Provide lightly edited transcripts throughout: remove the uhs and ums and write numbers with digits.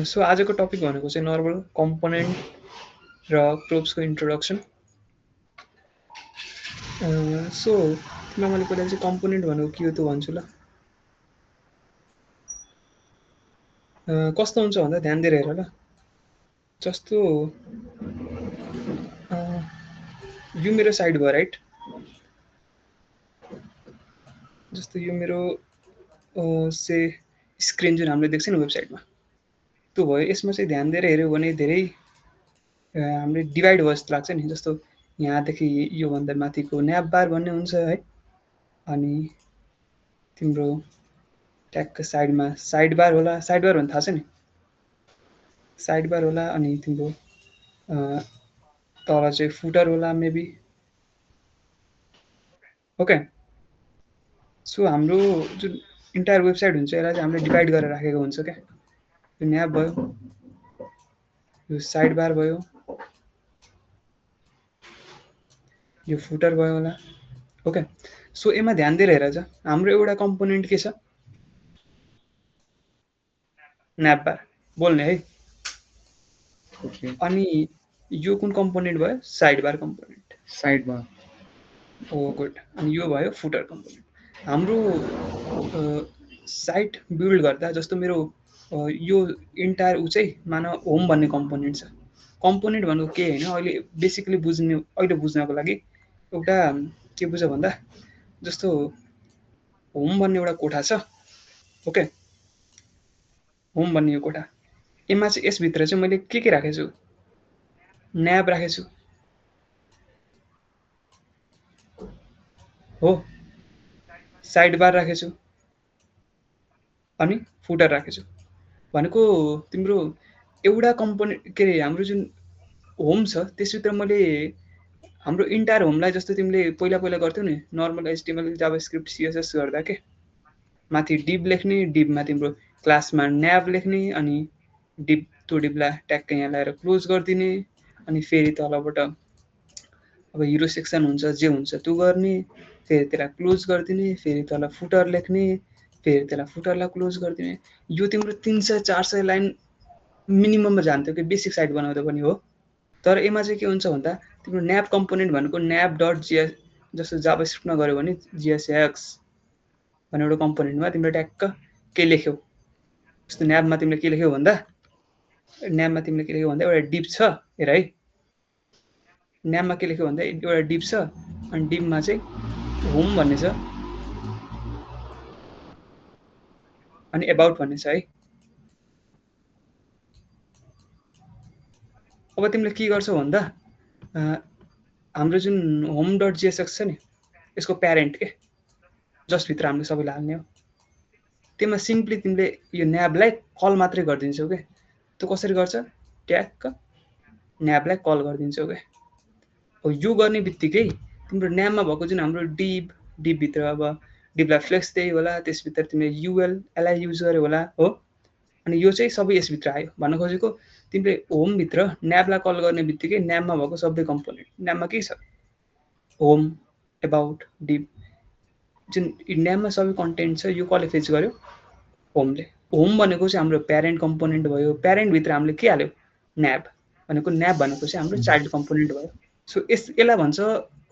So आजको topic भनेको चाहिँ नर्मल कम्पोनेन्ट र प्रोब्सको इन्ट्रोडक्सन। सो तिमीलाई मैले पहिला चाहिँ कम्पोनेन्ट भनेको के हो त भन्छु ल। कस्तो हुन्छ भन्दा ध्यान दिएर हेर ल। जस्तो यो मेरो साइड भयो राइट। जस्तो यो मेरो से स्क्रिन जुन हामीले देख्छ नि वेबसाइटमा त्यो भयो। यसमा चाहिँ ध्यान दिएर हेऱ्यो भने धेरै हामीले डिभाइड भयो जस्तो लाग्छ नि। जस्तो यहाँदेखि योभन्दा माथिको न्याप बार भन्ने हुन्छ है। अनि तिम्रो ट्यागको साइडमा साइड बार होला। साइड बार भन्ने थाहा छ नि, साइड बार होला। अनि तिम्रो तल चाहिँ फुटर होला मेबी। ओके, सो हाम्रो जुन इन्टायर वेबसाइट हुन्छ यसलाई चाहिँ हामीले डिभाइड गरेर राखेको हुन्छ क्या। यो न्याप भयो, यो साइड बार भयो, यो फुटर भयो होला। ओके, सो यसमा ध्यान दिएर हेर छ हाम्रो एउटा कम्पोनेन्ट के छ, न्याप बार बोल्ने है। अनि यो कुन कम्पोनेन्ट भयो, side bar component. Side bar हो गुड। अनि यो भयो फुटर कम्पोनेन्ट। हाम्रो साइट बिल्ड गर्दा जस्तो मेरो यो इन्टायर ऊ चाहिँ मानव होम भन्ने कम्पोनेन्ट छ। कम्पोनेन्ट भनेको के होइन, अहिले बेसिकली बुझ्नको लागि एउटा के बुझ भन्दा जस्तो होम भन्ने एउटा कोठा छ। ओके, होम भन्ने यो कोठा, यसमा चाहिँ यसभित्र चाहिँ मैले के राखेको छु, न्याब राखेको छु हो, साइड बार राखेको छु अनि फुटर राखेको छु। भनेको तिम्रो एउटा कम्पोनेन्ट के अरे हाम्रो जुन होम छ त्यसभित्र मैले हाम्रो इन्टायर होमलाई जस्तो तिमीले पहिला गर्थ्यौ नि नर्मल एचटिएमएल जाभास्क्रिप्ट सिएसएस गर्दा के माथि डिभ लेख्ने, डिभमा तिम्रो क्लासमा न्याब लेख्ने, अनि डिभ त्यो डिभलाई ट्याक्कै यहाँ ल्याएर क्लोज गरिदिने, अनि फेरि तलबाट अब हिरो सेक्सन हुन्छ जे हुन्छ त्यो गर्ने, फेरि त्यसलाई क्लोज गरिदिने, फेरि तल फुटर लेख्ने, फेरि त्यसलाई फुटरलाई क्लोज गरिदिने। यो तिम्रो 300-400 लाइन मिनिमममा जान्थ्यो कि बेसिक साइट बनाउँदा पनि हो। तर यसमा चाहिँ के हुन्छ भन्दा तिम्रो न्याप कम्पोनेन्ट भनेको न्याप डट जिएस जस्तो जाभास्क्रिप्टमा गऱ्यो भने जिएसएक्स भन्ने एउटा कम्पोनेन्टमा तिम्रो ट्याक्क के लेख्यौ, जस्तो न्यापमा तिमीले के लेख्यौ भन्दा एउटा डिप छ हेर है। न्यापमा के लेख्यौ भन्दा एउटा डिप छ, अनि डिपमा चाहिँ होम भन्ने छ अनि एबाउट भन्ने छ है। अब तिमीले के गर्छौ भन्दा हाम्रो जुन होम डट जिएसएक्स छ नि यसको प्यारेन्ट के जस्ट भित्र हामीले सबैले हाल्ने हो। त्यसमा सिम्पली तिमीले यो न्याबलाई कल मात्रै गरिदिन्छौ क्या। त्यो कसरी गर्छ, ट्याक्क न्याबलाई कल गरिदिन्छौ क्या। हो यो गर्ने बित्तिकै तिम्रो न्याबमा भएको जुन हाम्रो डिपभित्र अब डिपलाई फ्लेक्स त्यही होला, त्यसभित्र तिमीले युएल एलआई युज गर्यो होला हो। अनि यो चाहिँ सबै यसभित्र आयो। भन्न खोजेको तिमीले होमभित्र न्याबलाई कल गर्ने बित्तिकै न्याबमा भएको सबै कम्पोनेन्ट, न्याबमा के छ, होम, एबाउट, डिप, जुन न्याबमा सबै कन्टेन्ट छ यो कसले फेच गर्यो, होमले। होम भनेको चाहिँ हाम्रो प्यारेन्ट कम्पोनेन्ट भयो। प्यारेन्टभित्र हामीले के हाल्यो, न्याब भनेको। न्याब भनेको चाहिँ हाम्रो चाइल्ड कम्पोनेन्ट भयो। सो यसलाई भन्छ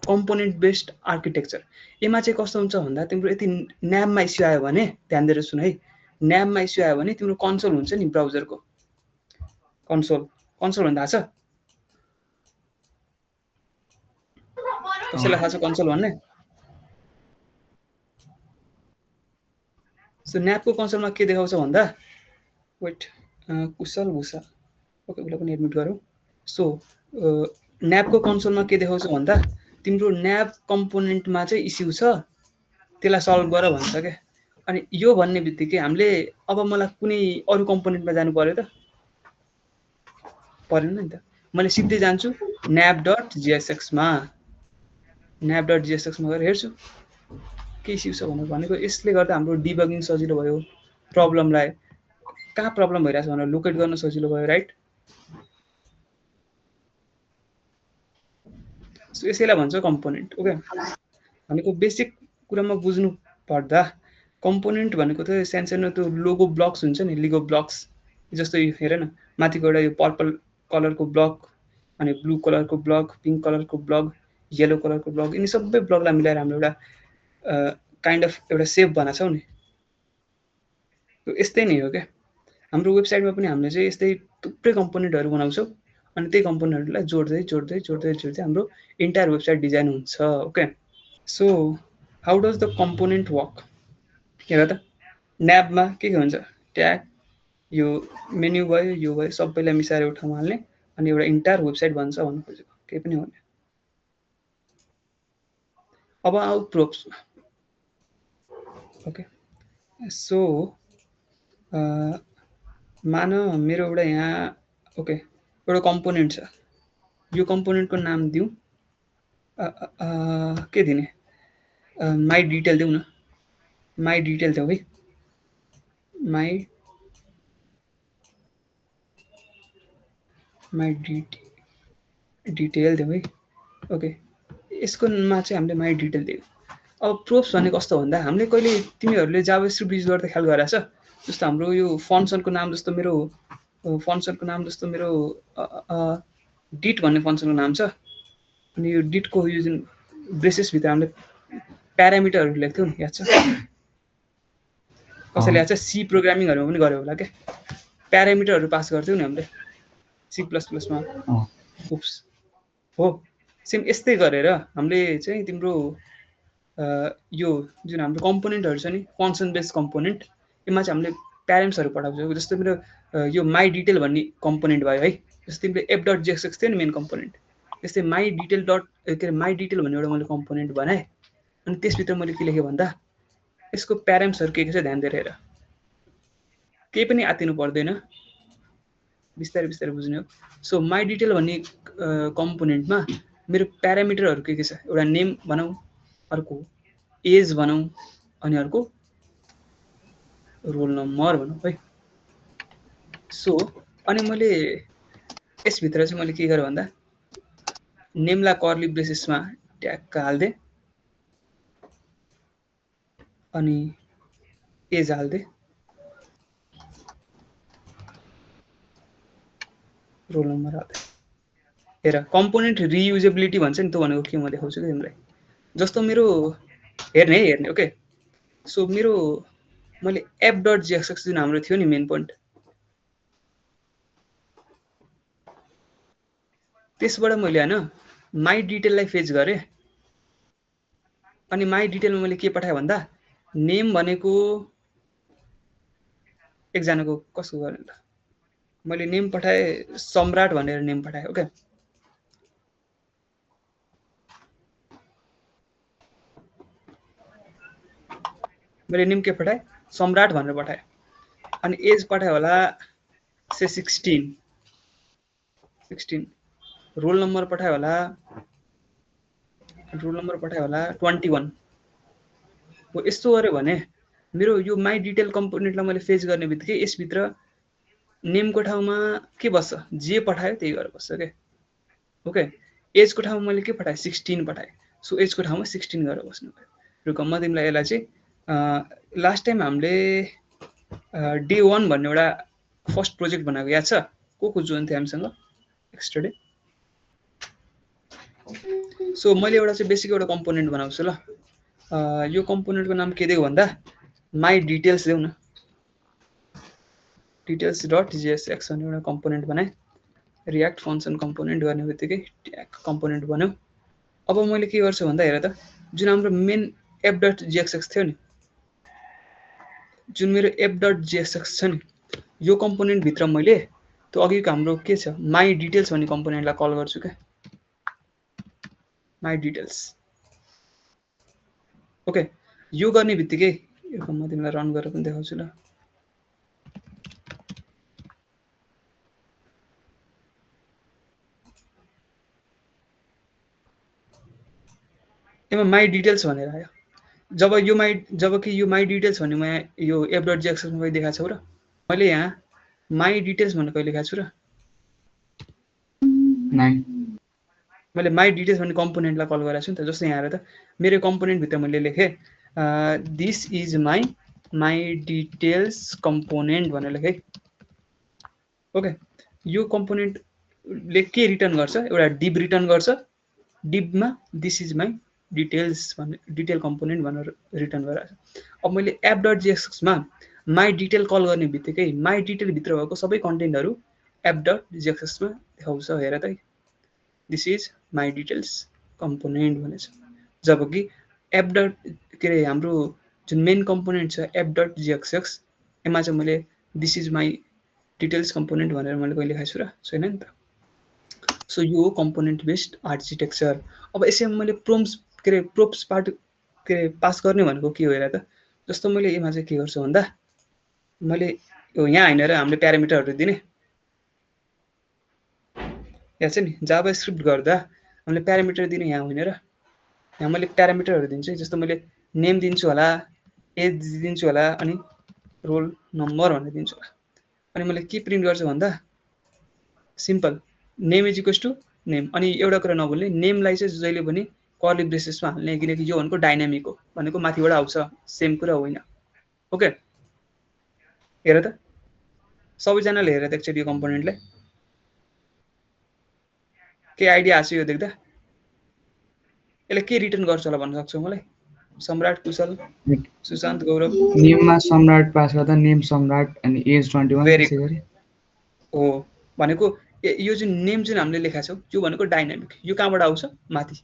कम्पोनेन्ट बेस्ड आर्किटेक्चर। यसमा चाहिँ कस्तो हुन्छ भन्दा तिम्रो यति न्याबमा इस्यु आयो भने ध्यान दिएर सुन है। न्याबमा इस्यु आयो भने तिम्रो कन्सोल हुन्छ नि ब्राउजरको, कन्सोल भन्दा थाहा छ कसैलाई थाहा छ कन्सोल भन्ने? सो न्याबको कन्सोलमा के देखाउँछ भन्दा, वेट, कुशल भूषा, ओके उसलाई पनि एडमिट गरौँ। सो न्याबको कन्सोलमा के देखाउँछ भन्दा तिम्रो न्याब कम्पोनेन्टमा चाहिँ इस्यु छ, त्यसलाई सल्भ गर भन्छ क्या। अनि यो भन्ने बित्तिकै हामीले अब मलाई कुनै अरू कम्पोनेन्टमा जानु पर्यो त, परेन नि त। मैले सिधै जान्छु न्याब डट जिएसएक्समा गएर हेर्छु के इस्यु छ भनेको। यसले गर्दा हाम्रो डिबगिङ सजिलो भयो, प्रब्लमलाई कहाँ प्रब्लम भइरहेछ भनेर लोकेट गर्न सजिलो भयो राइट। सो यसैलाई भन्छ कम्पोनेन्ट। ओके, भनेको बेसिक कुरामा बुझ्नु पर्दा कम्पोनेन्ट भनेको त सानो सानो त्यो लोगो ब्लक्स हुन्छ नि, लिगो ब्लक्स, जस्तो यो हेर न माथिको एउटा यो पर्पल कलरको ब्लक अनि ब्लू कलरको ब्लक पिङ्क कलरको ब्लक येलो कलरको ब्लक यिनी सबै ब्लकलाई मिलाएर हामीले एउटा काइन्ड अफ एउटा सेप बनाएको छौँ नि यस्तै नै हो क्या हाम्रो वेबसाइटमा पनि हामीले चाहिँ यस्तै थुप्रै कम्पोनेन्टहरू बनाउँछौँ अनि त्यही कम्पोनेन्टहरूलाई जोड्दै जोड्दै जोड्दै जोड्दै हाम्रो इन्टायर वेबसाइट डिजाइन हुन्छ okay so how does the component work हेर त न्याबमा के हुन्छ ट्याग यो मेन्यु भयो यो भयो सबैलाई मिसाएर एउटा ठाउँमा हाल्ने अनि एउटा इन्टायर वेबसाइट भन्छ भन्नु खोजेको केही पनि हुने अब आउ प्रोप्समा ओके सो मान मेरो एउटा यहाँ ओके एउटा कम्पोनेन्ट छ यो कम्पोनेन्टको नाम दिउँ के दिने माई डिटेल देऊ न माई डिटेल देऊ है माई डिटेल देऊ है ओके यसकोमा चाहिँ हामीले माई डिटेल दियौँ अब प्रोप्स भने कस्तो भन्दा हामीले कहिले तिमीहरूले जाभास्क्रिप्ट युज गर्दा ख्याल गरेछ जस्तो हाम्रो यो फङ्सनको नाम जस्तो मेरो डिट भन्ने फङ्सनको नाम छ अनि यो डिटको यो जुन ब्रेसेसभित्र हामीले प्यारामिटरहरू लेख्थ्यौँ नि याद छ कसैले याद छ सी प्रोग्रामिङहरूमा पनि गऱ्यो होला क्या प्यारामिटरहरू पास गर्थ्यौँ नि हामीले C++मा उप्स हो सेम यस्तै गरेर हामीले चाहिँ तिम्रो यो जुन हाम्रो कम्पोनेन्टहरू छ नि फङ्सन बेस्ड कम्पोनेन्ट यसमा चाहिँ हामीले प्यारेन्ट्सहरू पठाउँछौँ जस्तो मेरो यो माई डिटेल भन्ने कम्पोनेन्ट भयो है जस्तो तिमीले f.jsx थियो नि मेन कम्पोनेन्ट त्यस्तै माई डिटेल भन्ने एउटा मैले कम्पोनेन्ट बनाएँ अनि त्यसभित्र मैले के लेखेँ भन्दा यसको प्यारेन्ट्सहरू के छ ध्यान दिएर हेर केही पनि आत्तिनु पर्दैन बिस्तारै बिस्तारै बुझ्ने हो सो माई डिटेल भन्ने कम्पोनेन्टमा मेरो प्यारामिटरहरू के छ एउटा नेम भनौँ अर्को एज भनौँ अनि अर्को रोल नम्बर भनौँ है सो अनि मैले यसभित्र चाहिँ मैले के गरेँ भन्दा नेमलाई कर्ली ब्रेसेसमा ट्याग हाल्दे अनि एज हाल्दे रोल नम्बर हाल्दे हेर कम्पोनेन्ट रियुजेबिलिटी भन्छ नि त्यो भनेको के म देखाउँछु कि तिमीलाई जस्तो मेरो हेर्ने ओके सो मेरो मैले f.jsx जुन हाम्रो थियो नि मेन पोइन्ट त्यसबाट मैले हैन माई डिटेललाई फेच गरेँ अनि माई डिटेलमा मैले के पठाएँ भन्दा नेम भनेको एकजनाको कसको गरेँ त मैले नेम पठाएँ सम्राट भनेर नेम पठाएँ ओके मैले नेम के पठाएँ सम्राट भनेर पठाएँ अनि एज पठाएँ होला से 16 रोल नम्बर पठाएँ होला 21 हो यस्तो गर्यो भने मेरो यो माई डिटेल कम्पोनेन्टलाई मैले फेच गर्ने बित्तिकै यसभित्र नेमको ठाउँमा के बस्छ जे पठायो त्यही गरेर बस्छ के ओके एजको ठाउँमा मैले के पठाएँ 16 पठाएँ सो एजको ठाउँमा 16 गरेर बस्नु भयो रुक म तिमीलाई यसलाई चाहिँ लास्ट टाइम हामीले डे 1 भन्ने एउटा फर्स्ट प्रोजेक्ट बनाएको याद छ को जोइन थियो हामीसँग एक्स्ट्रा डे सो मैले एउटा चाहिँ बेसिक एउटा कम्पोनेन्ट बनाउँछु ल यो कम्पोनेन्टको नाम के दियो भन्दा माई डिटेल्स देऊ न डिटेल्स.jsx भन्ने एउटा कम्पोनेन्ट बनाएँ रियाक्ट फङ्सन कम्पोनेन्ट गर्ने बित्तिकै ट्याग कम्पोनेन्ट बन्यो अब मैले के गर्छु भन्दा हेर त जुन हाम्रो मेन f.jsx थियो नि जुन मेरो f.jsx छ नि यो कम्पोनेन्ट भित्र मैले त्यो अघिको हाम्रो के छ माई डिटेल्स भन्ने कम्पोनेन्टलाई कल गर्छु क्या माई डिटेल्स ओके यो गर्ने बित्तिकै म तिमीलाई रन गरेर पनि देखाउँछु ल यसमा माई डिटेल्स भनेर आयो जबकि यो माई डिटेल्स भन्ने म यो f.jsx मा कहिले देखाएको छु र मैले यहाँ माई डिटेल्स भन्ने कहिले लेखाएको छु र मैले माई डिटेल्स भन्ने कम्पोनेन्टलाई कल गरेको छु नि त जस्तो यहाँ हेर त मेरो कम्पोनेन्ट भित्र मैले लेखेँ this is my details component भनेर लेखेँ ओके, यो कम्पोनेन्टले के रिटर्न गर्छ, एउटा डिब रिटर्न गर्छ। डिबमा दिस इज माई डिटेल्स भन्ने डिटेल कम्पोनेन्ट भनेर रिटर्न गरिरहेको छ। अब मैले एप डट जिएक्समा माई डिटेल कल गर्ने बित्तिकै माई डिटेलभित्र भएको सबै कन्टेन्टहरू एप डट जिएक्समा देखाउँछ। हेर त, this is my details component भनेछ। जबकि एप डट के अरे हाम्रो जुन मेन कम्पोनेन्ट छ एप डट जिएक्सएक्स, यसमा चाहिँ मैले this is my details component भनेर मैले कहिले लेखाएको छु र, छैन नि त। सो यो हो कम्पोनेन्ट बेस्ड आर्किटेक्चर। अब यसैमा मैले प्रोप्स पार्ट पास गर्ने भनेको के हो हेर त। जस्तो मैले यसमा चाहिँ के गर्छु भन्दा, मैले यो यहाँ होइन र हामीले प्यारामिटरहरू दिने, यहाँ चाहिँ नि जाभा स्क्रिप्ट गर्दा हामीले प्यारामिटर दिने यहाँ होइन र। यहाँ मैले प्यारामिटरहरू दिन्छु है। जस्तो मैले नेम दिन्छु होला, एज दिन्छु होला, अनि रोल नम्बर भनेर दिन्छु होला। अनि मैले के प्रिन्ट गर्छु भन्दा simple name is equals to name. अनि एउटा कुरा नभुल्ने, नेमलाई चाहिँ जहिले पनि कर्ली ब्रेसेसमा हाल्ने, किनकि यो भनेको डाइनामिक हो, भनेको माथिबाट आउँछ, सेम कुरा होइन। ओके, हेर त, सबैजनाले हेरेर त एकचोटि यो कम्पोनेन्टलाई के आइडिया आएको छ यो देख्दा? यसले के रिटर्न गर्छ होला भन्न सक्छौ मलाई? सम्राट, कुशल, सुशान्त, गौरव। नेममा सम्राट पास गर्दा नेम सम्राट अनि एज 21 भेरी त्यसै गरी हो। भनेको यो जुन नेम जुन हामीले लेखा छौँ यो भनेको डाइनामिक, यो कहाँबाट आउँछ? माथि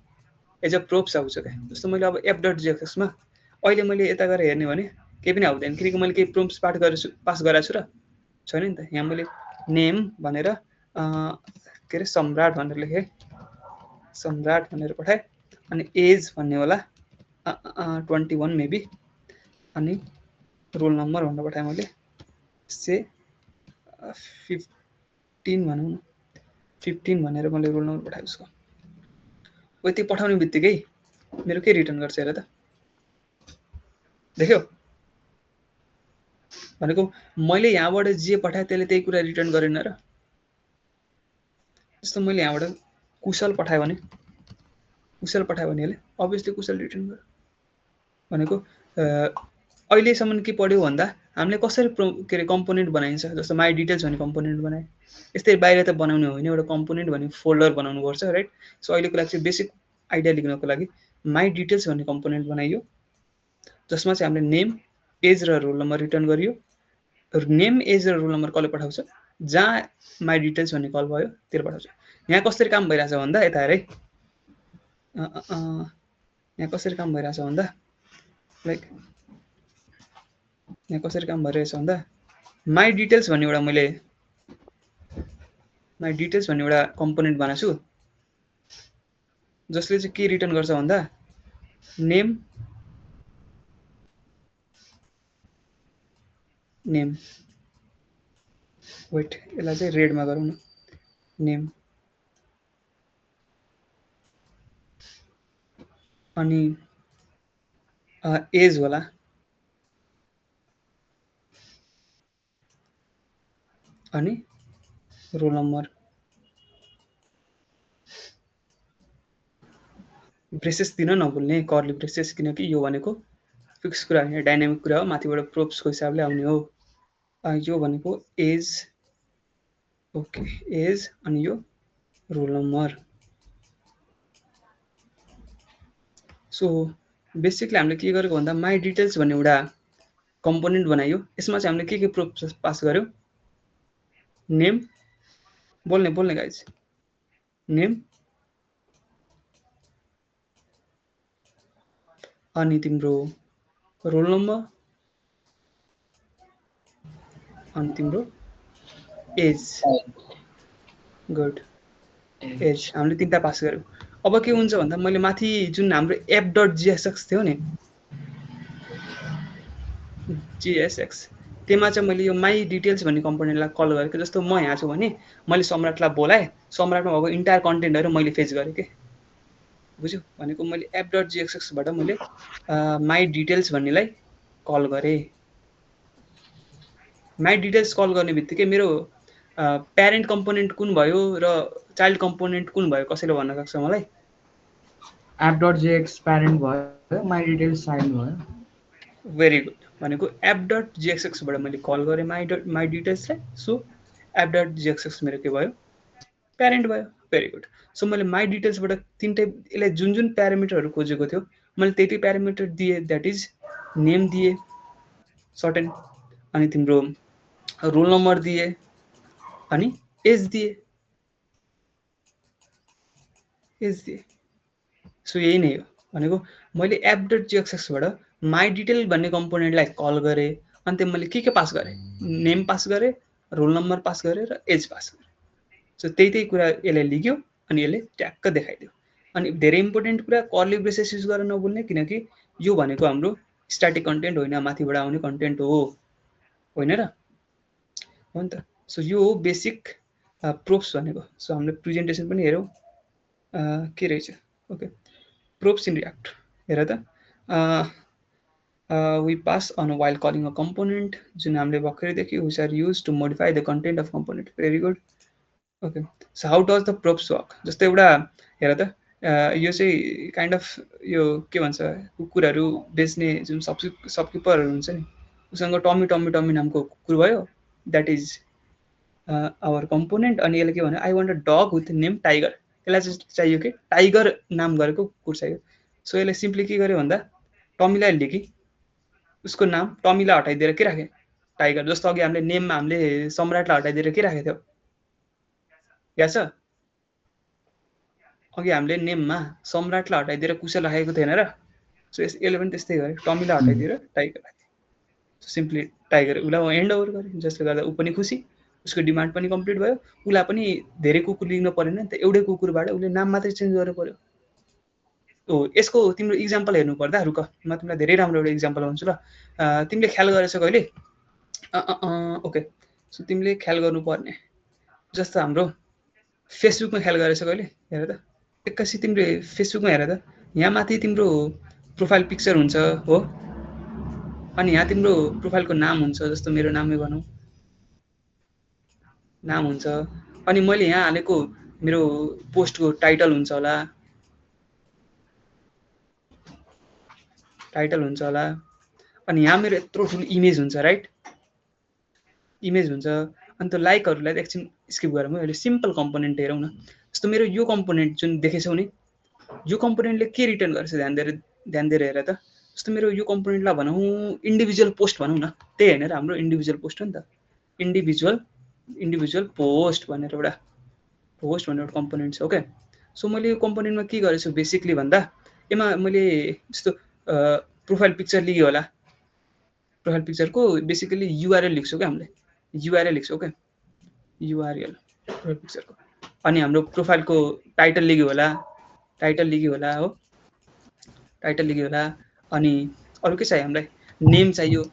एज अ प्रोप्स आउँछ क्या। जस्तो मैले अब एप डट जिएक्समा अहिले मैले यता गएर हेर्ने भने केही पनि आउँदैन, किनकि मैले केही प्रोम्प्स पास गराएको छु र, छैन नि त। यहाँ मैले नेम भनेर के अरे सम्राट भनेर लेखेँ, सम्राट भनेर पठाएँ। अनि एज भन्ने होला 21 मेबी, अनि रोल नम्बर भनेर पठाएँ मैले से 15 भनौँ न, 15 भनेर मैले रोल नम्बर पठाएँ उसको। यति पठाउने बित्तिकै मेरो के रिटर्न गर्छ हेर त, देख्यौ? भनेको मैले यहाँबाट जे पठाएँ त्यसले त्यही कुरा रिटर्न गरेन र। जस्तो मैले यहाँबाट कुशल पठाएँ भने यसले अभियसली कुशल रिटर्न गर्यो। भनेको अहिलेसम्म के पढ्यो भन्दा हामीले कसरी के अरे कम्पोनेन्ट बनाइन्छ। जस्तो माई डिटेल्स भन्ने कम्पोनेन्ट बनाएँ, यस्तै बाहिर त बनाउने होइन, एउटा कम्पोनेन्ट भन्ने फोल्डर बनाउनुपर्छ, राइट? सो अहिलेको लागि चाहिँ बेसिक आइडिया लेख्नको लागि माई डिटेल्स भन्ने कम्पोनेन्ट बनाइयो, जसमा चाहिँ हामीले नेम, एज र रोल नम्बर रिटर्न गरियो। नेम, एज र रोल नम्बर कसले पठाउँछ? जहाँ माई डिटेल्स भन्ने कल भयो त्यो पठाउँछ। यहाँ कसरी काम भइरहेछ भन्दा, यता हेर है, यहाँ कसरी काम भइरहेछ भन्दा, लाइक यहाँ कसरी काम भइरहेछ भन्दा माई डिटेल्स भन्ने एउटा मैले माई डिटेल्स भन्ने एउटा कम्पोनेन्ट बनाएको छु, जसले चाहिँ के रिटर्न गर्छ भन्दा नेम, वेट यसलाई चाहिँ रेडमा गरौँ न, नेम, अनि एज होला, अनि रोल नम्बर। ब्रेसेस दिन नभुल्ने, कर्ली ब्रेसेस, किनकि यो भनेको फिक्स कुरा होइन, डाइनामिक कुरा हो, माथिबाट प्रोप्सको हिसाबले आउने हो। यो भनेको एज, ओके, एज अनि यो रोल नम्बर। सो बेसिकली हामीले के गरेको भन्दा माई डिटेल्स भन्ने एउटा कम्पोनेन्ट बनाइयो, यसमा चाहिँ हामीले के प्रोप्स पास गर्यो? नेम, बोल्ने गाइज, नेम, अनि तिम्रो रोल नम्बर, अनि तिम्रो एज। गुड, एज हामीले तिनवटा पास गर्यो। अब के हुन्छ भन्दा मैले माथि जुन हाम्रो एप डट जिएसएक्स थियो नि, जिएसएक्स, त्यसमा चाहिँ मैले यो माई डिटेल्स भन्ने कम्पोनेन्टलाई कल गरेको। जस्तो म यहाँ छु भने मैले सम्राटलाई बोलाएँ, सम्राटमा भएको इन्टायर कन्टेन्टहरू मैले फेच गरेँ कि, बुझ्यो? भनेको मैले एप डट जिएक्सएक्सबाट मैले माई डिटेल्स भन्नेलाई कल गरेँ। माई डिटेल्स कल गर्ने बित्तिकै मेरो प्यारेन्ट कम्पोनेन्ट कुन भयो र चाइल्ड कम्पोनेन्ट कुन भयो, कसैले भन्न सक्छ मलाई? app.jx प्यारेन्ट भयो, माई डिटेल्स चाइल्ड भयो। Very good. भनेको एप डट जिएक्सएक्सबाट मैले कल गरेँ माई डिटेल्सलाई। सो app.gxx मेरो के भयो, प्यारेन्ट भयो। Very good. सो मैले माई डिटेल्सबाट तिनटै यसलाई जुन जुन प्यारामिटरहरू खोजेको थियो मैले त्यति प्यारामिटर दिएँ, द्याट इज नेम दिएँ सर्टेन, अनि तिम्रो रोल नम्बर दिएँ, अनि एज दिएँ, सो यही नै हो भनेको। मैले app.gxx बाट माई डिटेल भन्ने कम्पोनेन्टलाई कल गरेँ, अनि त्यहाँ मैले के पास गरेँ, नेम पास गरेँ, रोल नम्बर पास गरेँ र एज पास गरेँ। सो त्यही कुरा यसले लिग्यो अनि यसले ट्याक्क देखाइदियो। अनि धेरै इम्पोर्टेन्ट कुरा, कर्ली ब्रेसेस युज गरेर नबोल्ने, किनकि यो भनेको हाम्रो स्ट्याटिक कन्टेन्ट होइन, माथिबाट आउने कन्टेन्ट हो, होइन र, हो नि त। सो यो हो बेसिक प्रोप्स भनेको। सो हामीले प्रेजेन्टेसन पनि हेरौँ के रहेछ। ओके, प्रोप्स इन रियाक्ट हेर त। we pass on while calling a component, जुन हामीले भर्खरै देख्यौँ, which are used to modify the content of component. Very good. Okay, so how does the props work? जस्तै एउटा हेर त, यो चाहिँ काइन्ड अफ यो के भन्छ, कुकुरहरू बेच्ने जुन शपकिपरहरू हुन्छ नि, उसँग टमी टमी टमी नामको कुकुर भयो, द्याट इज आवर कम्पोनेन्ट। अनि यसले के भन्यो, I want a dog with name Tiger. यसलाई चाहिँ चाहियो कि टाइगर नाम गरेको कुकुर चाहियो। सो यसले सिम्पली के गर्यो भन्दा टमीलाई लेखी उसको नाम टमीलाई हटाइदिएर के राखेँ, टाइगर। जस्तो अघि हामीले नेममा हामीले सम्राटलाई हटाइदिएर के राखेको थियो, याद छ? अघि हामीले नेममा सम्राटलाई हटाइदिएर कुशल राखेको थिएन र? सो यसले पनि त्यस्तै गरे, टमीलाई हटाइदिएर टाइगर राखे। सिम्पली टाइगर उसलाई एन्ड ओभर गरे, जसले गर्दा ऊ पनि खुसी, उसको डिमान्ड पनि कम्प्लिट भयो, उसलाई पनि धेरै कुकुर लिन परेन नि त, एउटै कुकुरबाट उसले नाम मात्रै चेन्ज गर्नु पर्यो। हो, यसको तिम्रो इक्जाम्पल हेर्नु पर्दा, रुक म तिमीलाई धेरै राम्रो एउटा इक्जाम्पल भन्छु ल। तिमीले ख्याल गरेछौ कहिले? ओके, सो तिमीले ख्याल गर्नुपर्ने जस्तो हाम्रो फेसबुकमा ख्याल गरेछौ कहिले? हेर त एक्कासी तिमीले फेसबुकमा हेर त, यहाँ माथि तिम्रो प्रोफाइल पिक्चर हुन्छ हो, अनि यहाँ तिम्रो प्रोफाइलको नाम हुन्छ, जस्तो मेरो नामै भनौँ, नाम हुन्छ। अनि मैले यहाँ हालेको मेरो पोस्टको टाइटल हुन्छ होला, अनि यहाँ मेरो यत्रो ठुलो इमेज हुन्छ, राइट? इमेज हुन्छ। अनि त्यो लाइकहरूलाई एकछिन स्किप गरौँ, अहिले सिम्पल कम्पोनेन्ट हेरौँ न। जस्तो मेरो यो कम्पोनेन्ट जुन देखेछौ नि, यो कम्पोनेन्टले के रिटर्न गर्छ, ध्यान दिएर हेर त। जस्तो मेरो यो कम्पोनेन्टलाई भनौँ इन्डिभिजुअल पोस्ट भनौँ न, त्यही होइन र हाम्रो इन्डिभिजुअल पोस्ट हो नि त, इन्डिभिजुअल पोस्ट भनेर एउटा कम्पोनेन्ट छ। ओके, सो मैले यो कम्पोनेन्टमा के गरेछु बेसिकली भन्दा, यसमा मैले जस्तो प्रोफाइल पिक्चर लियो होला, प्रोफाइल पिक्चरको बेसिकली युआरएल लेख्छौँ क्या हामीले, युआरएल लेख्छौँ क्या, युआरएल प्रोफाइल पिक्चरको। अनि हाम्रो प्रोफाइलको टाइटल लेख्यो होला, हो, टाइटल लेख्यो होला। अनि अरू के चाहियो हामीलाई, नेम चाहियो,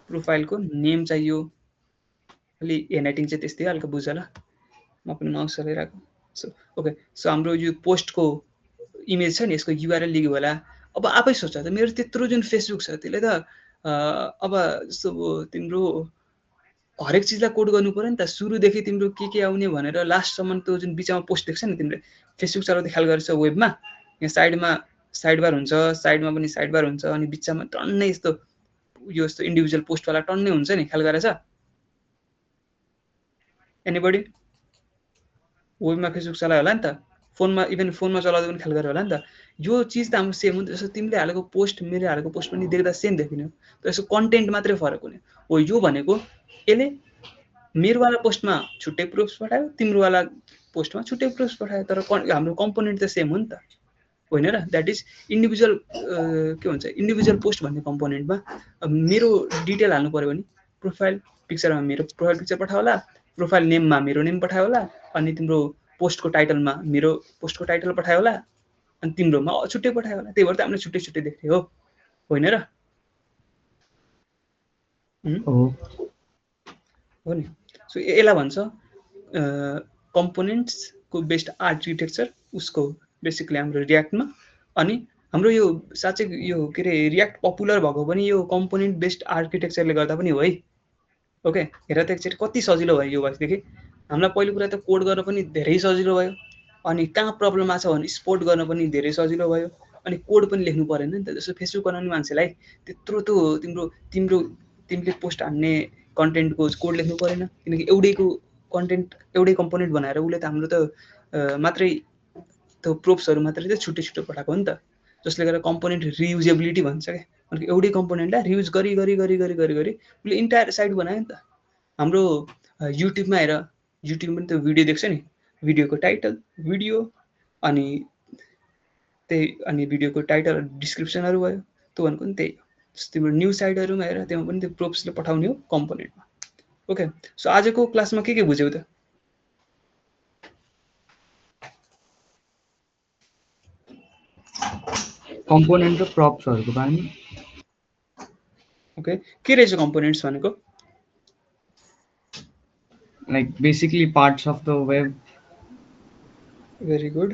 प्रोफाइलको नेम चाहियो। अलि हेन्डराइटिङ चाहिँ त्यस्तै हल्का बुझ ल, म पनि माउस चलाइरहेको। सो ओके, सो हाम्रो यो पोस्टको इमेज छ नि, यसको युआरएल लेख्यो होला। अब आफै सोच त, मेरो त्यत्रो जुन फेसबुक छ त्यसले त अब जस्तो तिम्रो हरेक चिजलाई कोड गर्नु पऱ्यो नि त, सुरुदेखि तिम्रो के आउने भनेर लास्टसम्म त्यो जुन बिचमा पोस्ट देख्छ नि, तिमीले फेसबुक चलाउँदै ख्याल गरेछ वेबमा, यहाँ साइडमा हुन्छ, साइडमा पनि साइड बार हुन्छ, अनि बिचमा टन्नै यस्तो यो यस्तो इन्डिभिजुअल पोस्टवाला टन्नै हुन्छ नि, ख्याल गरेछ? एनीबडी वेबमा फेसबुक चलायो होला नि त, फोनमा इभन फोनमा चलाउँदा पनि ख्याल गरेर होला नि त। यो चिज त हाम्रो सेम हो नि त। जस्तो तिमीले हालेको पोस्ट मेरो हालेको पोस्ट पनि देख्दा सेम देखिने हो, तर यसको कन्टेन्ट मात्रै फरक हुने हो। यो भनेको यसले मेरोवाला पोस्टमा छुट्टै प्रुफ्स पठायो, तिम्रोवाला पोस्टमा छुट्टै प्रुफ्स पठायो, तर हाम्रो कम्पोनेन्ट त सेम हो नि त, होइन र? द्याट इज इन्डिभिजुअल के भन्छ, इन्डिभिजुअल पोस्ट भन्ने कम्पोनेन्टमा मेरो डिटेल हाल्नु पऱ्यो भने प्रोफाइल पिक्चरमा मेरो प्रोफाइल पिक्चर पठायो होला, प्रोफाइल नेममा मेरो नेम पठायो होला, अनि तिम्रो पोस्टको टाइटलमा मेरो पोस्टको टाइटल पठायो होला, अनि तिम्रोमा छुट्टै पठायो होला। त्यही भएर त हामीले छुट्टै छुट्टै देख्ने हो, होइन र? हो नि। सो यसलाई भन्छ कम्पोनेन्ट्सको बेस्ड आर्किटेक्चर, उसको बेसिकली हाम्रो रियाक्टमा। अनि हाम्रो यो साँच्चै यो के अरे रियाक्ट पपुलर भएको पनि यो कम्पोनेन्ट बेस्ड आर्किटेक्चरले गर्दा पनि हो है। ओके, हेर त एकचोटि कति सजिलो भयो यो भएदेखि। हामीलाई पहिलो कुरा त कोड गर्न पनि धेरै सजिलो भयो, अनि कहाँ प्रब्लम आएको छ भने स्पोर्ट गर्न पनि धेरै सजिलो भयो, अनि कोड पनि लेख्नु परेन नि त। जस्तो फेसबुक बनाउने मान्छेलाई त्यत्रो त तिमीले पोस्ट हान्ने कन्टेन्टको कोड लेख्नु परेन, किनकि एउटैको कन्टेन्ट एउटै कम्पोनेन्ट बनाएर उसले त हाम्रो त मात्रै त्यो प्रोप्सहरू मात्रै त छुट्टै छुट्टै पठाएको हो नि त, जसले गर्दा कम्पोनेन्ट रियुजेबिलिटी भन्छ क्या। अनि एउटै कम्पोनेन्टलाई रियुज गरी गरी गरी गरी गरी गरी उसले इन्टायर साइट बनायो नि त। हाम्रो युट्युबमा हेर, युट्युबमा पनि त्यो भिडियो देख्छ नि, भिडियोको टाइटल भिडियो अनि त्यही अनि भिडियोको टाइटल डिस्क्रिप्सनहरू भयो, त्यो भनेको नि त्यही हो। तिम्रो न्युज साइटहरूमा हेर, त्यहाँ पनि त्यो प्रोप्सले पठाउने हो कम्पोनेन्टमा। ओके, सो आजको क्लासमा के बुझ्यौ त? कम्पोनेन्ट र प्रप्सहरूको बारेमा। ओके, के रहेछ कम्पोनेन्ट्स भनेको? Like basically parts of the web. Very good.